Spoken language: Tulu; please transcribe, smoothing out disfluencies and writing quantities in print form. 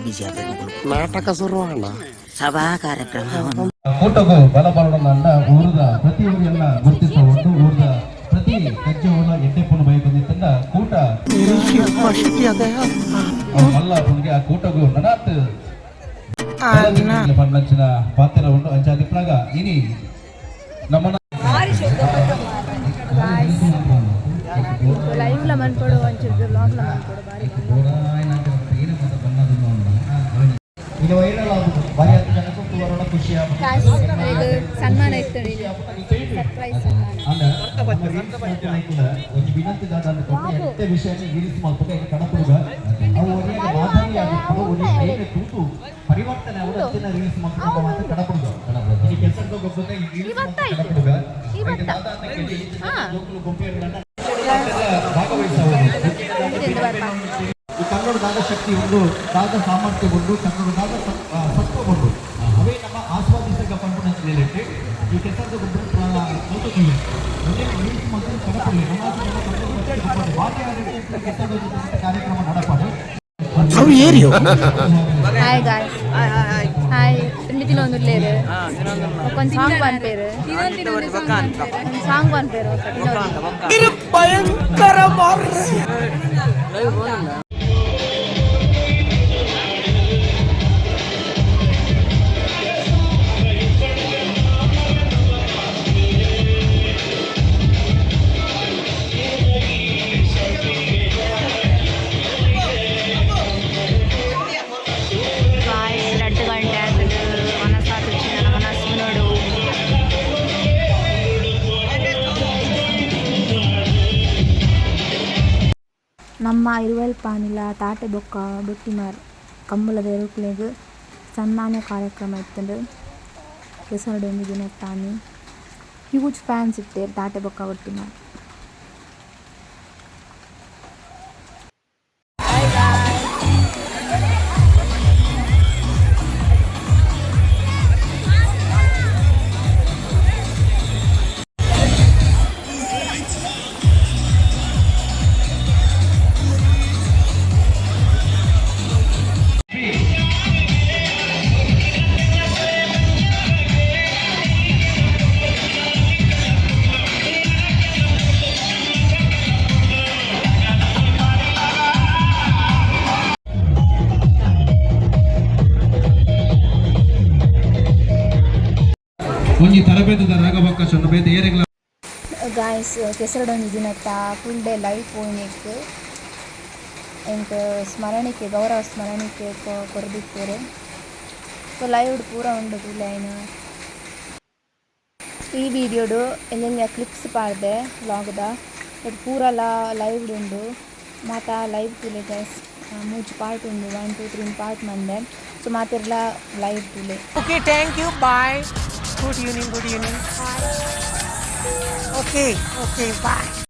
ಬಿಜಿ ಆಪೆ. ನಾಟಕ ಶುರುವಾಂಡ. ಸಭಾ ಕಾರ್ಯಕ್ರಮ ಒಂದು. ಕೂಟಗೂ ಬಲ ಬರೋಣ. ಊರದ ಪ್ರತಿ ಊರೆಲ್ಲ ಗುರುತಿಸಬಹುದು. ಊರದ ಪ್ರತಿ ಕಜ್ಜೆವನ್ನ ಎಡ್ಡೆಪ್ಪನು ಬೈಕೊಂದಿತ್ತಂಡ ಕೂಟ ಅವು ಮಲ್ಲ ಪುಣ್ಗೆ ಆ ಕೂಟಗೂ ನನಾತ್ ಪಣ್ಣಂಚಿನ ಪಾತ್ರ ಉಂಡು. ಅಂಚಾದಿಪ್ಪನಾಗ ಇನಿ ನಮ್ಮನ್ನ ಲೈವ್ಲ ಮನ್ಪೊಡು, ಒಂಚೂರು ವ್ಲಾಗ್ಲ ಮನ್ಪೊಡು ಬಾರಿ. ಸನ್ಮಾನ ಇತ್ತು, ಸರ್ಪ್ರೈಸ್ ಸನ್ಮಾನ. ಒಂಜಿ ವಿನಂತಿ ದಾದ ಎತ್ತೆ ವಿಷಯ ರೀಲ್ಸ್ ಮಲ್ಪುಗ ಕಡಪುಡುಗ. ಅವು ಒರಿಯಗ ಮಾದರಿ ಆಗಿಪ್ಪುಡು. ಒಂಜಿ ಐನ ತೂತು ಪರಿವರ್ತನೆ ಅವರ ಅಂಚಿನ ರೀಲ್ಸ್ ಮಲ್ಪುಗ ಮಾತ್ರ ಕಡಪುಡುಗ. ಈ ಕೆಲಸದ ಗೊಬ್ಬರ ಈ ರೀಲ್ಸ್ ಕಡಪುಡುಗ. ಐಟ್ ದಾದ ಅಂತ ಕೇಳಿ ಜೋಕುಲು ಗೊಂಬೆಯನ್ನ ಭಾಗವಹಿಸಬಹುದು. ಈ ಕನ್ನಡದಾದ ಶಕ್ತಿ ಉಂಡು, ದಾದ ಸಾಮರ್ಥ್ಯ ಉಂಡು, ಕನ್ನಡದಾದ ಸತ್ವ ಉಂಡು. ಅವೇ ನಮ್ಮ ಆಸ್ವಾದಿಸಗ ಪಂಪುನ ರಿಲೇಟೆಡ್ ಈ ಕೆಲಸದ ಗೊಬ್ಬರ ಮಲ್ತೊಂದುಲ್ಲೆ. ಒಂದೇ ರೀಲ್ಸ್ ಮಲ್ತೊಂದು ಕಡಪುಡ್ಲೆ. ನಮ್ಮ ಕಾರ್ಯಕ್ರಮ ನಡಪಾಡು. ಅವು ಏರಿಯೋ. Hi guys, hi. ತಿಂಡಿ ತಿನ್ನೊಂದುಲ್ಲೇರು. ಒಂದು ಸಾಂಗ್ ಪನ್ಪೇರು, ಒಂದು ಸಾಂಗ್ ಪನ್ಪೇರು. ಭಯಂಕರ. ಗಾಯ್ಸ್, 2 ಗಂಟೆ ಆತುಂಡು. ಮನಸ್ಸಾತು ನನ್ನ ಮನಸ್ಸು ನೋಡು. ನಮ್ಮ ಇರುವೆಲ್ ಪಾನಿಲ ತಾಟೆ ಬೊಕ್ಕ ಬೊಟ್ಟಿಮಾರ್ ಕಂಬುಲದ ಎರುಕ್ಲೆಗ್ ಸನ್ಮಾನ ಕಾರ್ಯಕ್ರಮ ಇತ್ತುಂಡು ಕೆಸರುಡು ಒಂಜಿ ದಿನತ್ತಾನಿ. ಹ್ಯೂಜ್ ಫ್ಯಾನ್ಸ್ ಇತ್ತೆರ್ ತಾಟೆ ಬೊಕ್ಕ ಬೊಟ್ಟಿಮಾರ್. ಒಂಜಿ ತರಬೇತುದ ರಾಗಬಕ್ಕ ಚೊನ್ನ ಬೇತೆ ಏರೆಗ್ಲ. ಗಾಯ್ಸ್, ಕೆಸರುಡು ಒಂಜಿ ದಿನತ್ತ ಫುಲ್ ಡೇ ಲೈವ್ ಪೋಯಿನೆಕ್ ಎಂಕ್ ಸ್ಮರಣಿಕೆ, ಗೌರವ ಸ್ಮರಣಿಕೆ ಕೊರ್ದಿತ್ತೆರ್. ಸೊ ಲೈವ್ ಪೂರ ಉಂಡು ತೂಲೆ. ಐನ್ ಈ ವಿಡಿಯೋಡು ಎಲ್ಲೆಲ್ಲ ಕ್ಲಿಪ್ಸ್ ಪಾಡ್ದೆ ವ್ಲಾಗ್ದ, ಬಟ್ ಪೂರಲ ಲೈವ್ ಉಂಡು. ಮಾತ ಲೈವ್ ತೂಲೆ ಗೈಸ್. ಮೂಜಿ ಪಾರ್ಟ್ ಉಂಡು, 1, 2, 3 ಪಾರ್ಟ್ ಮಂದೆ. ಸೊ ಮಾತೆರ್ಲ ಲೈವ್ ತೂಲೆ. Okay, thank you. Bye. Good evening, good evening. Okay, okay, bye.